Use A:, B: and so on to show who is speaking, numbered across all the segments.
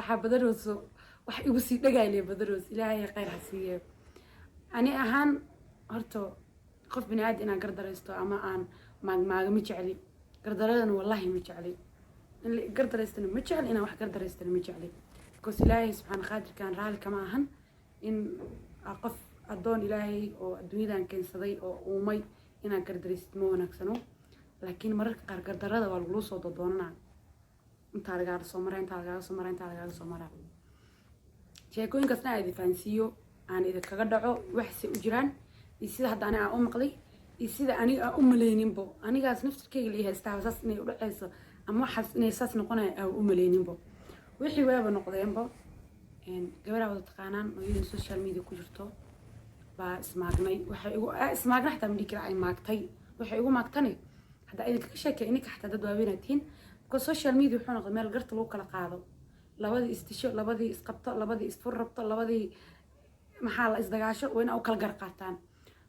A: Waxaa badanooso wax igu sii dhagayle badaroos. Ilaahay khayr ha siiye. Ani ahaan horta qof bini aadam inaan gardaraysto ama aan maagmaaga ma jecli. Gardaradana wallahi ma jecli. In la gardaraystana ma jecli, inaan wax gardaraystana ma jecli, because Ilaahay subxaana qaadirkan raalli kama ahan in qof addoon Ilaahay oo adduunyadan keensaday oo uumay inaad gardaraysid. Ma wanaagsano. Laakiin mararka qaar gardarada waa lagula soo dodoonanaa. Intaa lagaaga soo maraa, intaa lagaaga soo maraa, intaa lagaaga soo maraa. Sheekooyinkaasna aan idin fahansiiyo, aan idinkaga dhaco waxse u jiraan iyo sida hadda ani aan u maqlay iyo sida aniga aan u maleyninbo. Anigaas naftirkeyga la haystaa saas inay udhaceyso ama waxaas inay saas noqonaya aan u maleyninbo. Wixii waaba noqdeenbo. Gabaraa wada taqaanaan oo iyadana social media ku jirto baa ismaagnay. Waxay igu ismaagna xataa ma dhihi kara, ay maagtay. Waxay igu maagtani haddaa idinkaga sheekay, ininka xataa dad waaweynaa tihiin, because social media wuxuu noqday meel garta lagu kala qaado. Labadii istisho, labadii isqabto, labadii isfur rabto, labadii maxaa la isdagaasho, waa inaa u kala gar qaataan,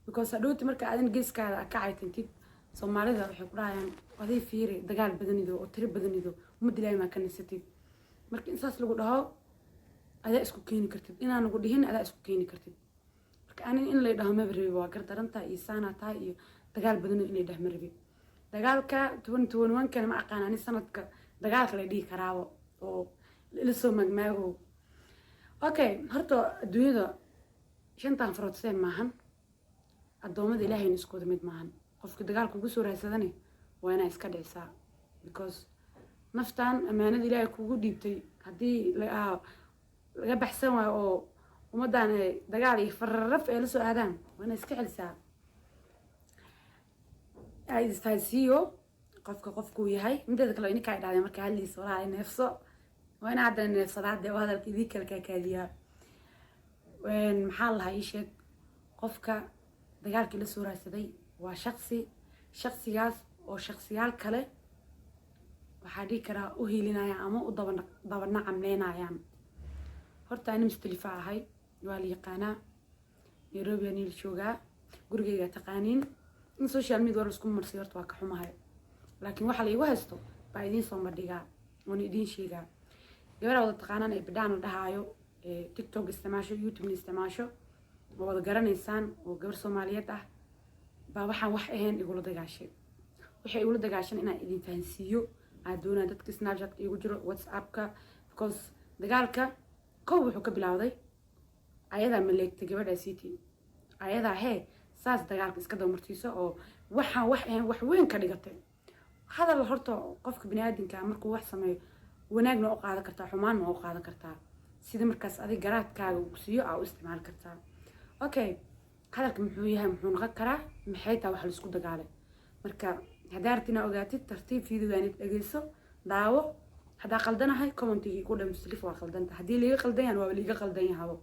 A: because hadhowti marka aadan geeskaada ka caytantid, Soomaalida waxay ku dhahayaan, "Aday fiiri, dagaal badanido oo tiro badanido, ummadda Ilaahay maa ka nasatid?" Marka in saas lagu dhaho adaa isku keeni kartid, inaan lagu dhihin adaa isku keeni kartid. Marka aniga in lay dhaho maba rabi. "Waa gardarantahay" iyo "Saanaa tahay" iyo "Dagaal badanido" in lay dhaho ma rabi. Dagaalka 2021-kana ma aqaan ani sanadka dagaalka la dhihi karaabo oo ila soo maagmaago. Okay, horta adduunyada shantan farood seen maahan. Addoommada Ilaahayna isku wada mid maahan. Qofka dagaalka ugu soo raadsadani waa inaa iska dhicisaa, because naftan ammaanada Ilaahay kugu dhiibtay haddii laga baxsan waayo oo ummaddan ay dagaal iyo fararaf ay la soo aadaan, waa inaa iska celisaa. Isfahansiiyo qofka qofkuu yahay. Mideeda kale, ininkaa idhahdeen marka hadliisa, "Walaa neefso." Waa inaa haddana neefsadaa dee oo hadalka idin kale kaakaadiyaa. Maxaa lahaa, ii sheeg, qofka dagaalkii la soo raadsaday waa shaqsi, shaqsigaas oo shaqsiyaal kale waxaa dhihi karaa u hiilinayaan ama u daba dabanacamleynayaan. Horta ani Mustalifa ahay, waa la yaqaanaa. Nairobi aa niil joogaa, gurigeygaa taqaaniin. In social media war laisku marsiyo horta waa ka xumahay, laakiin waxa la igu haysto baa idiin soo madhigaa oona idiin sheegaa. Gabaraa wada taqaanaan ee Bidhaan la dhahaayo, ee TikTok isticmaasho, YouTubena isticmaasho, oo wada garanaysaan, oo gabar Soomaaliyeed ah, baa waxaan wax ahayn igula dagaashay. Waxay igula dagaashan inaan idin fahansiiyo aan doonaya dadka Snapchatka igu jiro, WhatsAppka, because dagaalka kow wuxuu ka bilowday ayadaa maleegtay gabadha city. Ayadaa hee saas dagaalka iska dabamartiiso oo waxaan wax ahayn wax weyn ka dhigatay. Hadal horta qofka biniaadamka markuu wax sameeyo, wanaagna waa u qaadan kartaa, xumaanna waa u qaadan kartaa. Sida markaas adig garaadkaaga uu siiyo aa u isticmaali kartaa. Okay, hadalka muxuu yahay, muxuu noqon karaa, maxay taa wax laisku dagaalay? Marka haddaa rabtid inaa ogaatid, tartiib videogaanid dhegeyso, daawo. Haddaa qaldanahay, commentigii ku dha, "Mustalif waa qaldanta." Haddii liiga qaldan yahan, waaba liiga qaldan yahabo.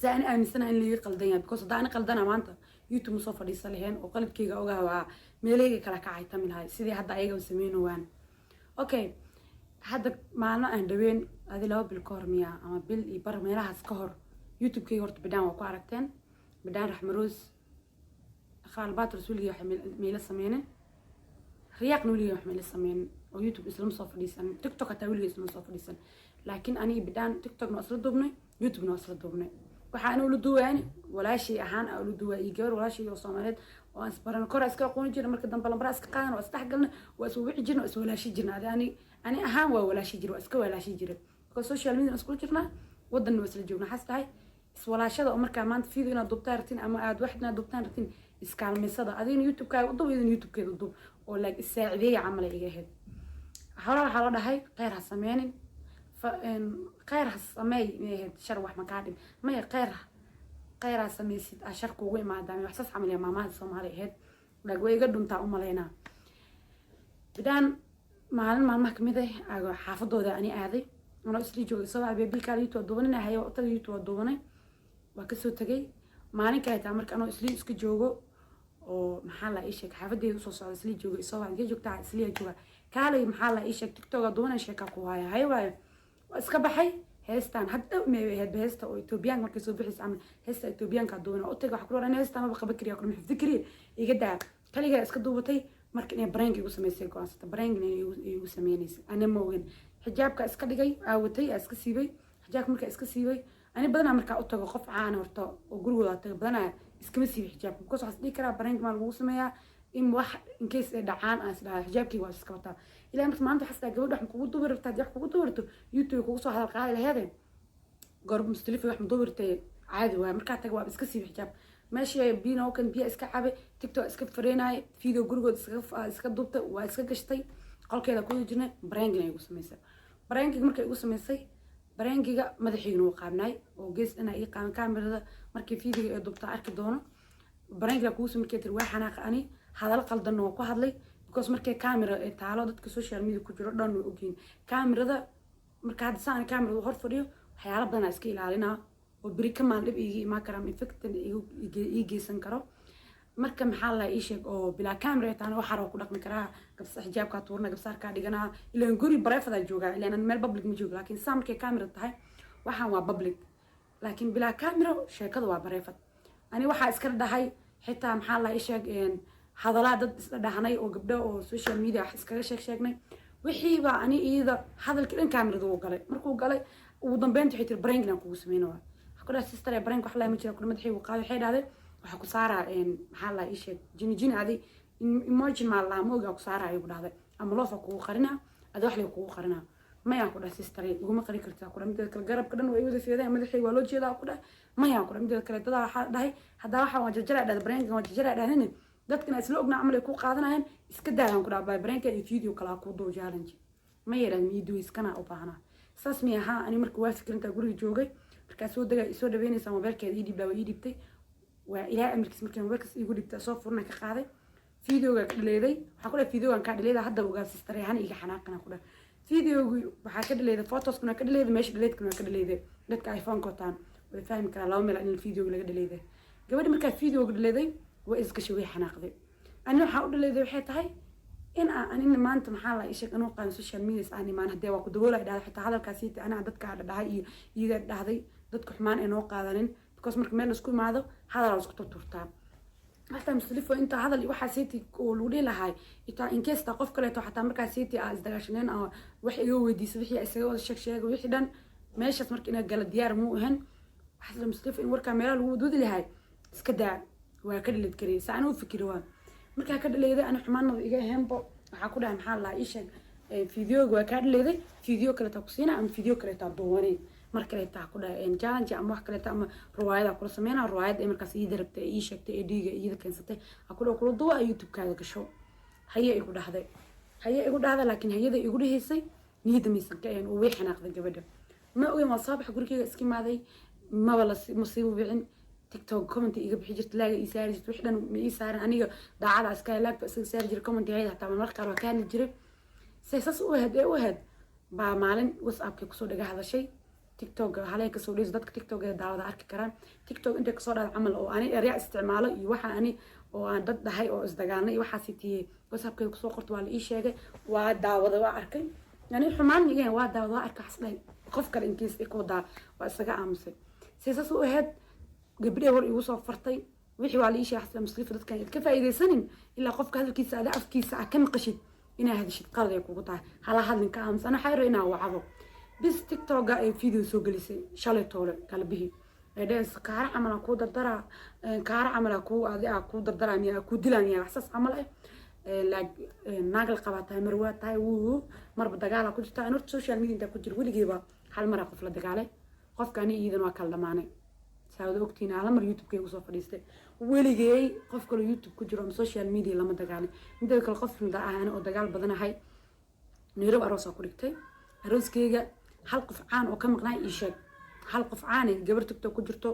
A: Saa ani aaminsana in liiga qaldan yahay, because haddaa ani qaldana maanta YouTube ma soo fadhiisa laheen oo qalabkeyga ogaha waa meeleyga kala kacay tami lahay sidii hadda ayaga sameynowaan. Okay, hadda maalmo aan dhaween, adi 2 bil ka hor miya ama bil iyo bar meelahaas ka hor, YouTube-keyga horta Bidhaan waa ku aragteen, Bidhaan Raxmaroos Khaalbaatros. Weligii wax mayla sameynin, Riyaaqna weligii wax mayla sameynin oo YouTube islama soo fadhiisan, TikTok hataa weligii islama soo fadhiisan. Laakiin aniga Bidhaan TikTokna waa isla duubnay, YouTubena waa isla duubnay. Waxaa ani ula duwaani walaashay ahaan aa ula duwaa iyo gabar walaashay oo Soomaaliyeed oo aan isbaran kora iska aqooni jirna. Marka dambe lambara iska qaadan, waa isdhexgalna, waa iswawici jirna, waa iswalaashi jirna. Adi ani ahaan waa walaashi jira, waa iska walaashi jira, because social media iskula jirnaa, wadanna waa isla joognaa. Xas tahay iswalaashada oo markaa maanta video inaad duubtaan rabtiin ama aad wax inaad duubtaan rabtiin, iskaalmaysada. Adigna YouTube-kaaga u dub, iyadana YouTube-keeda u dub, oo like isaacideeya camal ay iga ahayd. Hore waxaa loo dhahay, "Kheyr ha sameynin, kheyr ha sameey," may ahayd, "Shar wax ma kaa dhib," maya, "Kheyr ha sameysid aa shar kuugu imaadaa," wax saas camal yaa maamaha Soomaali ahayd. Like way iga dhuntaa umalaynaa. Bidhaan maalin maalmaha kamid ah aago xaafadooda ani aaday, anoo islii joogay soo wacay, "Bebilkaal YouTube waa duubanina." Haye, waa u tagay, YouTube waa duubanay, waa kasoo tagay. Maalin kale taa marka anoo islii iska joogo oo maxaa la ii sheeg, xaafadeeda usoo socda, islii jooga, isoo wacay, "Intee joogtaa?" "Islii jooga." "Kaalay, maxaa la ii sheeg, TikTok aa duubanay, sheekaa ku waaya." "Haye." Waayo, waa iska baxay. Heestan hadda may ahayd heesta oo Etoobiyaanka markay soo bixaysa camal, heesta Etoobiyaanka duuban oo u tagay. Waxa ku dhahay, "Heesta maba qaban kariya, kuma xifdi kariya, iga daa." Kaligaa iska duubatay. Marka inay prank igu sameysay go-aansata, prank inay igu sameynaysay ana ma ogan. Xijaabka iska dhigay, aa watay, aa iska siibay. Xijaabka markaa iska siibay, ani badanaa markaa u tago qof caana horta oo gurigooda tago, badanaa iskama siibi xijaabka, because waxaa is dhihi karaa prank maa lagugu sameeyaa, in wax in case ay dhacaan aan isdhahaa xijaabkii waa iska wataa. Ilaa marka maanta waxaa isdhahaa gabadha wax ma kugu duubi rabtaa? Haddii wax kugu duubi YouTube kugu soo hadal qaadi laheede goor Mustalifa wax ma duubi rabtay? Caadi waay. Markaa taga waa iska siibi xijaab. Meeshii biina kan biya iska cabay, TikTok iska fareenaay, video gurigood iska duubtay, waa iska gashtay. Qolkeeda ku jirnay, prank-ina igu samaysay. Prank-iga markay igu samaysay, prank-iga madaxiigna wuu qaabnaay oo gees dhanaa ii qaaban. Kaamirada markii videoga ee duubtaa arki doono. Prank-iga kugu markay tiri, waa xanaaqa. Ani hadalo qaldanna waa ku hadlay, because markay camera ay taalo, dadka social media ku jiro dhan way ogyihiin kaamirada. Marka hadda saan kaamirada hor fadhiyo, waxyaalo badanaa iska ilaalinaa oo beri ka maal dhib iiga imaan kara ama infectan ii geysan karo. Marka maxaa la ii sheeg oo bilaa camera ay tahana, waxaa ku dhaqmi karaa gabsa, xijaabkaa tuurna, gabsaarkaa dhiganaa, ilaan guri private joogaa, ilaan aan meel public ma joogo. Laakiin saa markay camera tahay, waxaan waa public, laakiin bilaa camera sheekada waa private. Ani waxaa iska dhahay xitaa, maxaa la ii sheeg, hadalaa dad isla dhahnay oo gabdho oo social media wax iskaga sheeg sheegnay. Wixiiba ani iyada hadalkii dhan kaamirada wuu galay. Markuu galay, ugu dambeynta waxay tiri, "Prank-in aan kugu sameyna." Waa waxaa ku dhahay, "Sister, ee prank wax laa ma jira." Kuna madaxaygu qaaday. Waxay dhahday, "Waxaa ku saaraa, maxaa la ii sheeg, jini jini adi imagine maa lahaa ma ogaa ku saaraa," igu dhahday, "ama loofa kugu qarinaa, adi wax lay kugu qarinaa." Mayaan ku dhahay, "Sister, iguma qarin kartaa." Ku dhahay, "Mideeda kale garabka dhan waa i wada feedeen, madaxayga waa loo jeedaa." Ku dhahay, "Mayaan." Ku dhahay, "Mideeda kale dadaa waxaa dhahay haddaa waxaa waa jarjaraa," dhahday, "prank-an waa jarjaraa," dhahdin, "dadkana isla ognaa camal ay ku qaadanayaan. Iska daayaan." Ku dhaha, "Baa prank-a iyo video kale kuu duu challenge." Ma yeelan miidu iskana u baahnaa saas mi ahaa. Ani marka waa fikrintaa guriga joogay, markaa soo dega soo dhaweynaysaa, mobeelkeeda ii dhiibdaa, waa ii dhiibtay. Waa Ilaahay amarkiis. Markii mobeelkaas iigu dhibtay, soo furna, ka qaaday, videoga ka dhaleeday. Waxaa ku dhahay, "Videogan kaa dhaleeday hadda, ogaa sister, hana iga xanaaqana." Ku dhahay, videogi waxaa ka dhaleeday, photoskuna ka dhaleeday, meesha dhaleedkuna waa ka dhaleeday. Dadka iPhone wataan way fahmi karaa laba meel in videoga laga dhaleeday. Gabadhi markaa videoga dhaleeday, way isgashay, way xanaaqday. Ani waxaa u dhaleeday waxay tahay in aan anina maanta, maxaa la isheeg, anuu qaadan social media aan imaan hadee waa ku daboolay dhahday. Xitaa hadalkaasi anaa dadka dhadhahay iyo iyada dhahday, dadka xumaan ay noo qaadanin, because marka meel laisku imaado hadal la isku turturtaa. Hataa Mustalifo inta hadal waxaa siiti oo lagu dhihi lahaay, itaa in case qof kaleeto xataa markaa siiti aa isdagaashaneen ama wax iga weydiisa, wixii isaga wada sheeg sheega, wixii dhan meeshaas marka inaa gala diyaar muu ahan. Waxaa Mustalifo in warkaa meelaha lagu wadwadi lahaay iska daa, waa ka dhalid kariyay. Saa anuu fikiri waa markaa ka dhaleeday, ani xumaanada iga ahaynbo. Waxaa ku dhahay, maxaa lahaa ii sheeg, videoga waa kaa dhaleeday, video kaleeta ku siina ama video kaleeta duubanay mar kaleeta. Ku dhahay, challenge ama wax kaleeta ama riwaayada kula sameynaa, riwaayad ay markaas iyada rabtay, ii sheegtay, ee dhiiga iyada keensatay ha ku dhaw kula duwa, YouTube-kaada gasho. Haye igu dhahday, haye igu dhahday, laakiin hayada igu dhahaysay niyadda maysan ka ahayn oo way xanaaqday gabadha. Ma ogeyn. Waa soo baxa, gurigeyga iska imaaday, maba la masiibo bixin. TikTok comment iga bixi jirta, laaga ii saari jirta, wix dhan ma ii saarin. Aniga daacada iska laagba isaga saari jiray, comment hayada hataa marmarka qaar waa ka hadli jiray. Say saas u ahayd ee u ahayd baa maalin WhatsAppkay kusoo dhaga hadashay. TikTok halay kasoo dhayso, dadka TikTok ee daawada arki karaan. TikTok intay kasoo dhahda camal oo ani erya isticmaalo iyo waxa ani oo aan dad dhahay oo isdagaalnay iyo waxaasi tiyey, WhatsAppkayga kusoo qorto, waa la ii sheegay, waa daawada, waa arkay. Yani xumaan igeen, waa daawada, waa arkay. Waxas dhahay qof kale in case ay ku wadaa, waa isaga aamusay. Say saas u ahayd, gabdhee war igu soo fartay, wixii waa la ii sheegay. Xasla Muslifa, dadkan ka faa'iidaysanin ilaa qofka hadalkiisa ada afkiisa aa ka maqashid, inaa hadashid qalad ay kugu tahay. Hala hadlin, ka aamus. Ana waxaa inaa wacdo bis. TikToka ay video soo gelisay shalay toole galbihii, ay dhahayso, "Kaara camal aan kuu dardaraa, kaara camal aa kuu adi aa kuu dardaraa miya, aa kuu dilaa miya?" Wax saas camal ah, naag la qabaa tahay, marwaa tahay, wuu marba dagaalaa ku jirta. An horta social media intaa ku jira, weligeyba hal maraa qof la dagaalay. Qofka ani iidan waa kala dhamaanay, saawada ogtiin. Hal mar YouTube-kayga usoo fadhiistay. Weligey qof kale YouTube ku jiro ama social media lama dagaalin. Mideeda kale, qof xunda ah ani oo dagaal badanahay. Nairobi aroosaa ku dhigtay. Arooskeyga hal qof caan oo ka maqnaa ii sheeg. Hal qof caan, gabar TikTok ku jirto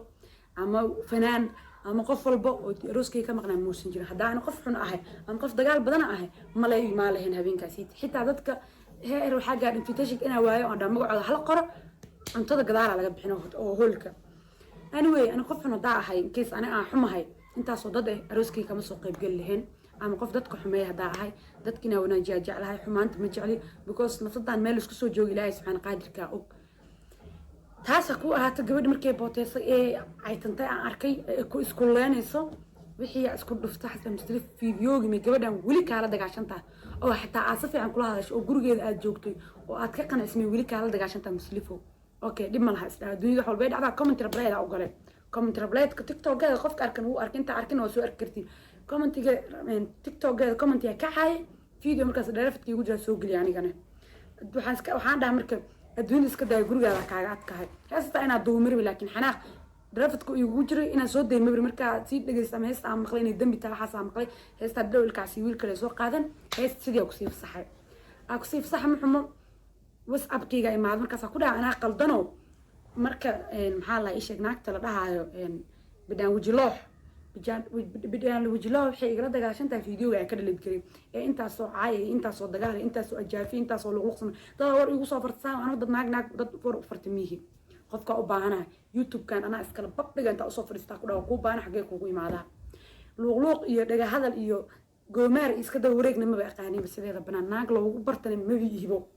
A: ama fanaan ama qof walba oo arooskeyga ka maqnaa muusan jirin. Haddaa ani qof xun ahay ama qof dagaal badana ahay, malay maa lahayn habeenkaasi. Xitaa dadka heer waxaa gaadh invitation inaa waayo oo dhan magacooda hala qoro, cuntada gadaala laga bixino oo hoolka. Anyway, ani qof xun haddaa ahay, in case ani aan xumahay, intaasoo dad eh arooskeyga kama soo qaybgeli lahayn. Ama qof dadka xumeeya haddaa ahay, dadkina wanaajiyaa jeclahay, xumaanta ma jecli, because nafsadaan meel isku soo joogi, Ilaahay subxaana qaadirkaa og. Taasa ku ahaato. Gabadhi markay booteysay ee caytantay aan arkay ee ku iskuleynayso. Wixii isku dhufta xasan Mustalif, fiidiyoogi may gabadhan weli kaala dagaashantaa, oo xataa aad si fiican kula hadasho oo gurigeeda aad joogtay oo aad ka qancismay, weli kaala dagaashantaa Mustalifo? Okay, dhib ma laha, isdhaha, dunida wax walba dhacdaa. Comment reply u galay, comment reply-ka TikTokeeda qofka arkan wuu arkin, inta arkin waa soo arki kartiin. Commentiga TikTokeeda commentiga ka caayay, video markaas dheerafadka igu jira soo geliya. Anigana waxaan dhaha, marka adduunyada iska daaya, gurigaada kaaga adkahay heestaa inaad duumirbi, laakiin xanaaq dheerafadka igu jiray inaan soo day mabri. Markaa sii dhegeysta ama heesta aan maqlay inay dambi tahay, waxaas aan maqlay heestaa dhowlkaasi wiil kale soo qaadan, heesta sidii aa kusii fasaxay, aa kusii fasaxa. Ma xumo, WhatsAppkayga imaado, markaasaa ku dhaha anaa qaldano. Marka maxaa la isheeg, naagta la dhahaayo Bidhaan Wejiloox, Bidhaan Wejiloox waxay igala dagaashan tahay videoga aan ka dhalid karay ee intaasoo caaya, intaasoo dagaal, intaasoo ajaafi, intaasoo luqluqsama. Dad war igu soo fartasaan, anoo dad naag naag dad war u farta miihi. Qofka u baahanahay YouTube-kan anaa iskala babdhiga intaa usoo fadhiistaa ku dhawa kuu baahana, xaggee kugu imaadaa? Luuqluuq iyo dhaga hadal iyo goomaar iska daba wareegna maba aqaaninba. Sideeda banaan naag loogu bartana mabi ihibo.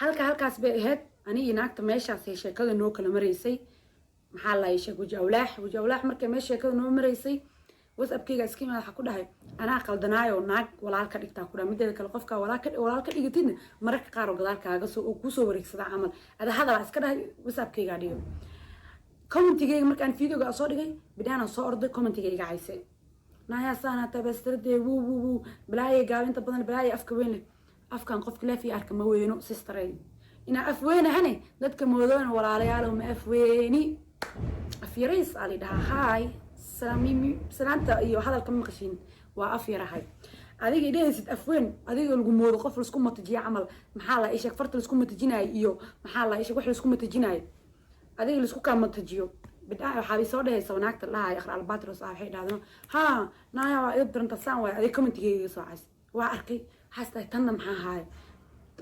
A: Halkaas bay ahayd. Ani iyo naagta meeshaas sheekada noo kala maraysay. Maxaa la sheeg, Waji Awlaax, Waji Awlaax, markay meesha sheekada noo maraysay, WhatsAppkayga iska imaada, waxaa ku dhahay anaa qaldanaayo, naag walaal ka dhigtaa ku dhahay. Mideeda kale, qofka walaal ka dhigatidna mararka qaar oo gadaal kaaga soo oo kuusoo wareegsada camal ada hadalaa iska dhahay. WhatsAppkaygaa dhigo commentigayga markaan videoga soo dhigay, bidhaanaan soo orday, commentiga iga caysay, naayaa tabastradee, wuu wuu wuu, balaaya gaabinta badan, balaaya afka weyn leh. Afkan qofka leef iyo arka ma weyno, sisteray, inaa af weynahane dadka moodoona. Walaalayaalow, ma af weyni, af yarays aa la dhahaa. Hi, salaanta iyo hadalka ma maqashiin, waa af yarahay. Adiga idhahaysid af weyn, adiga lagu moodo qof laisku matajiya camal. Maxaa la isheeg, farta laisku matajinayo iyo maxaa la isheeg, wax laisku matajinayo, adiga laisku kaa matajiyo. Bidhaa waxaa soo dhahaysa naagta dhahayo Akhra Albatros ah, waxay dhahdeen ha naaya waa idab daranta saan waay. Adiga commentigeyga soo cays waa arkay, waxaas tahay tanna maxaa haaya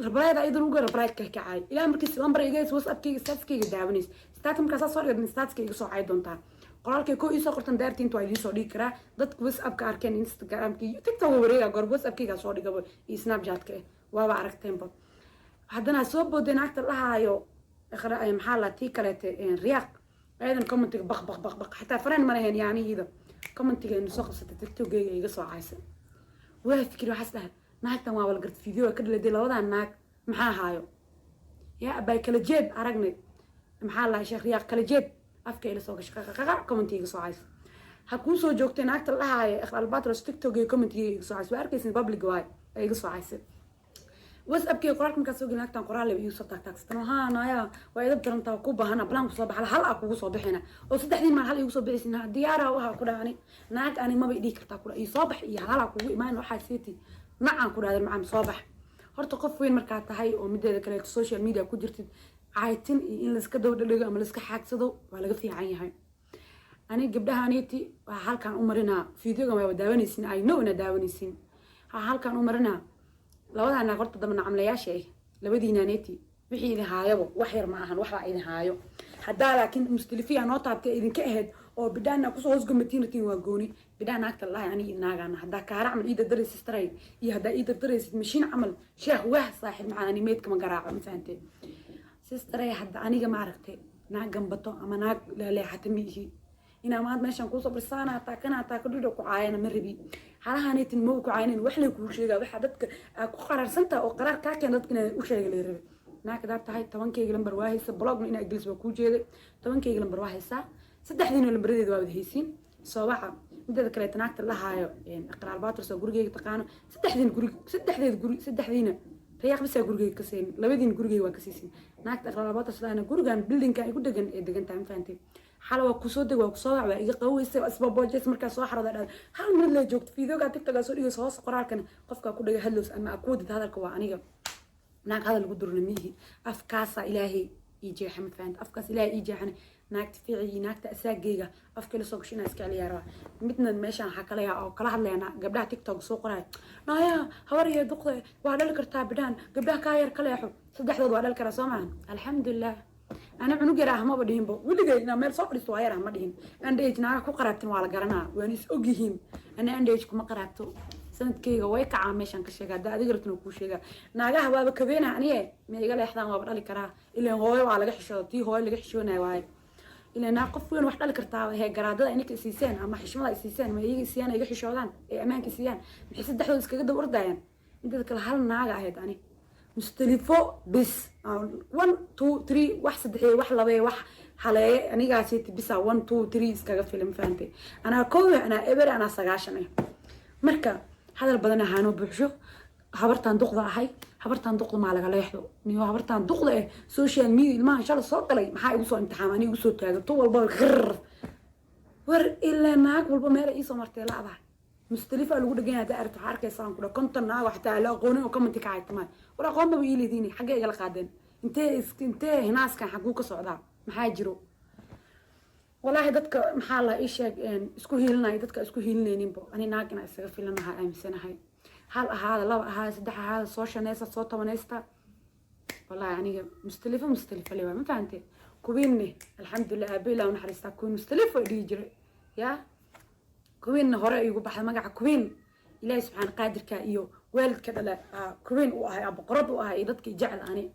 A: reply-da iyadoo uga reply-ka kacay ilaa markiis lambar iga WhatsAppkayga statuskayga daawanaysa. Status markaa saa soo dhigay, statuska iga soo cay doontaa. Qoraalkay ko iisoo qortan daartiinta waa idiin soo dhigi karaa. Dadka WhatsAppka arkeen, Instagramka iyo TikTok wareega goor WhatsAppkayga soo dhigaba iyo Snapchatka waaba aragteenba. Haddana soo booday naagta dhahaayo maxaa la tii kaleete Riyaaq, ayadan commentiga baq baq baq baq, xataa fareen ma lahayn. Yani iyada commentiga inu soo qabsatay, TikTokgayga iga soo caysa. Waa fikir, waxaas dhahay naagtan waa wala garta video ka dhaladay. Labadan naag maxaa haayo yaa abay kala jeed aragnay? Maxaa la sheekh Riyaaq kala jeed afka ila soo gashay, qaqaqaqa, commentiga iga soo caysa. Ha kuu soo joogtay naagta la dhahaayo Iqra Albatros, TikTok iyo commentiga iga soo caysa, waa arkaysin, public waay ay iga soo caysay. WhatsAppkii qoraalka markaa soo gelin, naagtan qoraal leba igu soo taagtaagsatan, haa naaya waa idab darantaa, ku baahana balaan kusoo baxa, hal aa kugu soo bixina oo saddexdiin maal hal igu soo bixaysin. Diyaara waxa ku dhacani naag ani maba idhihi kartaa ku ii soo bax iyo hal aa kugu imaan. Waxaa siiti nacaan ku dhahday macaan soo bax. Horta qof weyn markaa tahay oo mideeda kaleeto social media ku jirtid, caytin iyo in laiska daba dhadhego ama laiska xaagsado waa laga fiican yahay. Aniga gabdhaha aniti waa halkaan u marinaa videogan, waaba daawanaysin, I know inaad daawanaysin. Waxaa halkaan u marinaa labadaa naag horta daba nacamlayaasha ah, labadiina aniti wixii idin haayaba wax yar ma ahan, waxbaa idin haayo. Haddaa laakiin Mustalifiya noo taabtay idinka ahayd oo bidhaana kusoo hoosgamatiin ratiin, waa gooni. Bidhaan naagta lahay aniga naagaana haddaa kaara camal ii dardaraysid stray iyo haddaa ii dardaraysid mashiin camal sheekh wah saaxiib macaan, ani meydka ma garaaco, ma fahantee sisteray? Hadda aniga ma aragtay naag gambato ama naag leeleexata ma ihi. Inaa maanta meeshaan kuusoo barsaana hataa kana hataa kadhudha ku caayana ma rabi. Halahanaytin ma ku caayanin, wax lay kuu sheegaa, waxaa dadka aa ku qaraarsantaha oo qaraar kaa keena dadka inaa u sheega lay rabi. Naag hadaad tahay, 10-kayga lambar waa haysa, blogna inaa gelis waa kuu jeeday. 10-kayga lambar waa haysaa, saddexdiina lambaradeeda waa wada haysiin, soo waca. Mideeda kaleeta naagta lahaayo Iqraal Batros oo gurigeyga taqaano, saddexdiina guri, saddexdeed guri, saddexdiina Rayaaq bisaa gurigeyga ka seen, labadiina gurigeyga waa ka siisin. Naagta Iqraal Batros lahana gurigan buildingkan igu degan ee degan tahay, ma fahantay? Xala waa kusoo deg, waa kusoo wac, waa iga qaweysay, waa isbaboojeys. Markaa soo xarooda dhahda hal minad la joogto, videoga TikToka soo dhigayso hoos qoraalkan qofkaa ku dhaga hadlows ama aa ku wadid hadalka waa aniga. Naag hadal lagu durna miihi, afkaasaa Ilaahay ii jeexa, ma fahanta? Afkaas Ilaahay ii jeexana naagta fiici iyo naagta asaageyga afka ila soo gasho inaan iska celiyaa rabaa. Midna meeshaan waxaa kala yaa oo kala hadlayaa gabdhaha TikTok soo qoraya, naaya habar iyo duqde waa dhali kartaa bidhaan, gabdhaha kaa yar ka leexo. Saddexdood waa dhali karaa, soo maahan? Alxamdulilah, ana cunug yar ah maba dhihinbo weligay. Inaa meel soo fadhiisto waa yar ah ma dhihin. Underage naaga ku qaraabtin waa la garanaa, waana is ogyihiin. Ana underage kuma qaraabto, sanadkayga way kacaa meeshaan ka sheega. Haddaa adiga rabtin kuu sheegaa, naagaha waaba kabeena aniye ma iga leexdaan, waaba dhali karaa. Ilaan hooyo waa laga xishooda, tii hooyo laga xishoonayo waaye. Ilaa naa qof weyn wax dhali kartaa. Hee, garaadada ininka isiiseen ama xishmada isiiseen, ma iyaga isiiyaan, iga xishoodaan ee ammaanka siiyaan? Maxay saddexdooda iskaga daba ordayaan? Inteeda kale hal naaga ahayd ani, Mustalifo bis. One, two, three, wax saddexeeye, wax labeeye, wax haleeye, anigaasiti bisa. One, two, three iskaga filim, fahantay? Anaa kow, anaa eber, anaa 90 ah. Marka hadal badan ahaanoo buuxsho. Habartaan duqda ahay, habartaan duqda maa laga leexdo niyo? Habartaan duqda eh, social media ilmahan shala soo galay maxaa igu soo imtixaam, ani igu soo taaga tu walba grr? War ilaa naag walba meel ay iisoo martay la-dahay. Mustalifa lagu dhegan yahay. Haddaa aragto, waxaa arkaysaa aan ku dhaha 50 naag oo xataa la aqoonin oo comment ka caytamaay. War aqoon baba ii leediin, xaggee igala qaadeen? Intee hinaaskan xaguu ka socdaa? Maxaa jiro? Walaahi dadka, maxaa la ii sheeg, isku hiilinaya, dadka isku hiilinayninbo. Ani naag inaa isaga filanaha aaminsanahay. Hal ahaada, laba ahaada, saddex ahaada, soo shanaysta, soo tobanaysta. Wallaahi aniga Mustalifo, Mustalifo le waa, ma fahante? Kuwiinne alxamdulilah, aabe ilaa u naxariistaa, kuwiin Mustalifo dhihi jiray. Ya kuwiinna hore igu baxday magaca kuwiin. Ilaahi subxaana qaadirka iyo waalidka dhale kuwiin u ahay, boqorad u ahay, iyo dadka jecel ani.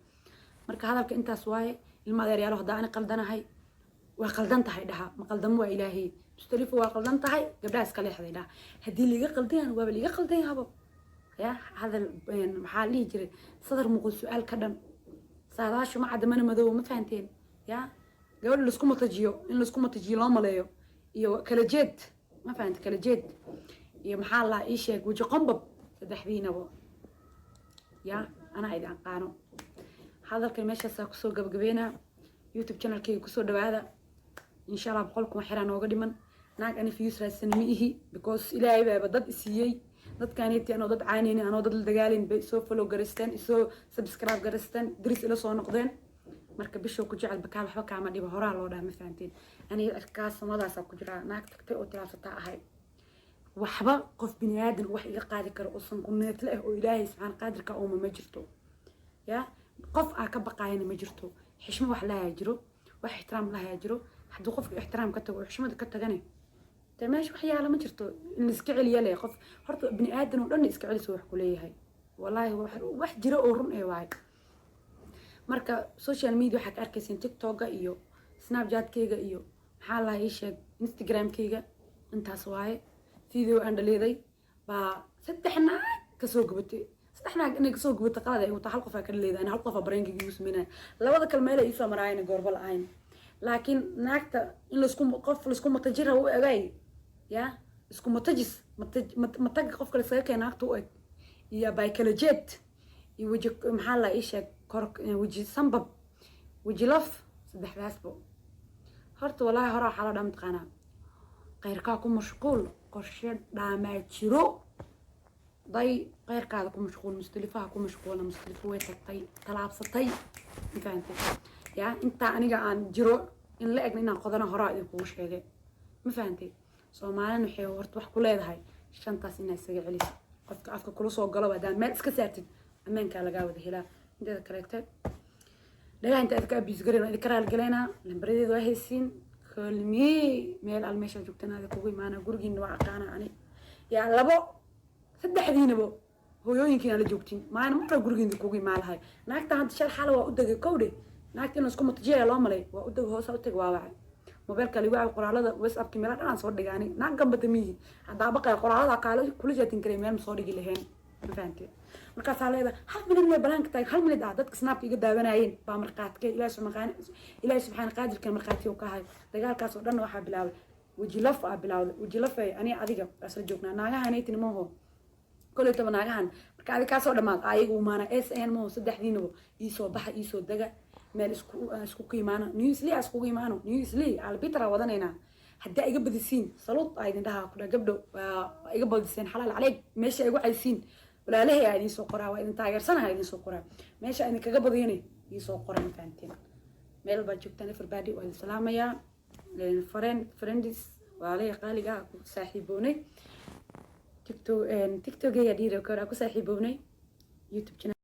A: Marka hadalka intaas waaye, ilma adeeryaalo. Haddaa ani qaldanahay, waa qaldan tahay dhaha. Ma qaldamo, waa Ilaahay. Mustalifo waa qaldan tahay, gabdhaha iska leexday dhaha. Haddii liiga qaldan yahan, waaba liiga qaldan yahabo. Ya hadal maxaa la dhihi jiray? Sadar muqul su-aal ka dhan, saadaashu ma cadda mana madoobo, ma fahanteen? Ya gabadha laisku matajiyo, in laisku matajiyo loo maleeyo, iyo kala jeed, ma fahante? Kala jeed iyo maxaa la ii sheeg, weji qombab, saddexdiinaba ya anaa idin aqaano. Hadalkan meeshaasaa kusoo gabagabeynaa. YouTube channelkayga kusoo dhawaada, insha Allah. 100,000 xiraa nooga dhiman. Naag ani views raadsan ma ihi, because Ilaahay baaba dad isiiyey. Dadkaaniti anoo dad caanaynin, anoo dad la dagaalin bay isoo follow garaysteen, isoo subscribe garaysteen, diris ila soo noqdeen. Marka bishoo ku jecel bakaa waxba kaama dhiba, horaa loo dhaha, ma fahanteen? Aniga cirkaas samadaasaa ku jiraa. Naag tagtay oo tilaabsataa ahay. Waxba qof bini aadan wax iga qaadi karo oo sankuneetle ah oo Ilaahay subxaan qaadirka uuma ma jirto. Ya qof aa ka baqaayana ma jirto. Xishmo wax lahayaa jiro, wax ixtiraam lahayaa jiro. Hadduu qofka ixtiraam ka tago oo xishmada ka tagane, dee meesha wax yaala ma jirto. In la iska celiya leh qof horta bini aadan oo dhan iska celiso wax kuleeyahay. Wallaahi wax jiro oo run ee waay. Marka social media waxaa ka arkaysiin TikToka iyo Snapchatkeyga iyo maxaa lahaa ii sheeg, Instagramkeyga. Intaas waaye. Video aan dhaliiday baa saddex naag kasoo gubatay. Saddex naag inay kasoo gubatay qalad ay wataa. Hal qof aa ka dhaliiday ani, hal qof aa bareenkayga igu sameynaya. Labada kale meel ay iisoo maraayana goorba la-ayn. Laakiin naagta in laisku qof laisku matajira u egay, ya isku matajis mataga qofka laskaga keena naagta u eg, iyo baykala jeed, iyo weji, maxaa la ii sheeg, kor weji sambab, weji laf, saddexdaasba horta. Walaahi hore waxaa la dhaa, mataqaanaa, khayrkaa ku mashquul, qorshe dhaamaa jiro. Day khayrkaada ku mashquul, Mustalifaha ku mashquulna. Mustalifo way tagtay, talaabsatay, ma fahantay? Ya intaa aniga aan jiro in la egna inaan qodana horaa idinkugu sheegay, ma fahantay? Soomaalina waxay horta wax ku leedahay shantaas inaa isaga celiso qofka afka kula soo galo. Haddaan meel iska saartid, ammaankaa lagaa wada helaa. Inteeda kaleegte dhagaha inta idinka abuse gareyn, waa idinka raaligaleynaa. Lambaradeeda waa haysiin. Kulmii meel al meeshaa joogtaan aada kugu imaana. Gurigiina waa aqaana ani. Yaa labo saddexdiinaba hooyooyinkiina la joogtiin maalin marka gurigiina kugu imaan lahay. Naagta hadda shal xala waa u degay kowdhe. Naagta in laisku matajiya loo malay, waa u degay, hoosa u tegay, waa wacay mobeelka ligu wacay. Qoraalada WhatsAppki meela dhan aan soo dhigay. Ani naag gambata miyi haddaa baqaya qoraalada kaala kula jaatin karay, meel ma soo dhigi laheen, ma fahantee? Markaasaa leedahay hal minid mee banaanka taag, hal minid ah. Dadka Snapka iga daawanayeen baa markhaatikay. Ilaahi subxaana qaadirka markhaati ka ahay. Dagaalkaas oo dhan waxaa bilaabay weji laf aa bilaawday. Weji lafay ani adiga isla joognaa. Naagahanaytini maho koley toba naagahan. Marka adi kaasoo dhamaad ayaga umaana s n maho. Saddexdiinaba iisoo baxa, iisoo dega, meel isku ku imaano, New Isli iskugu imaano. New Isli albitra wadanaynaa. Haddii iga badisiin, saluud aa idin dhahaa, kudha gabdho waa iga badiseen, xalaal caleyg. Meesha igu caysiin, walaalahay aa idin soo qoraa, waa idin taageersanaha, idin soo qoraa. Meesha idin kaga badiyana iisoo qora, ma fahanteen? Meel baad joogtaan, everybody waa idin salaamayaa. Friends, walaalahay qaaliga ah ku saaxiibownay TikTok, TikTokayga dhiiri kora ku saaxiibownay, YouTube channel.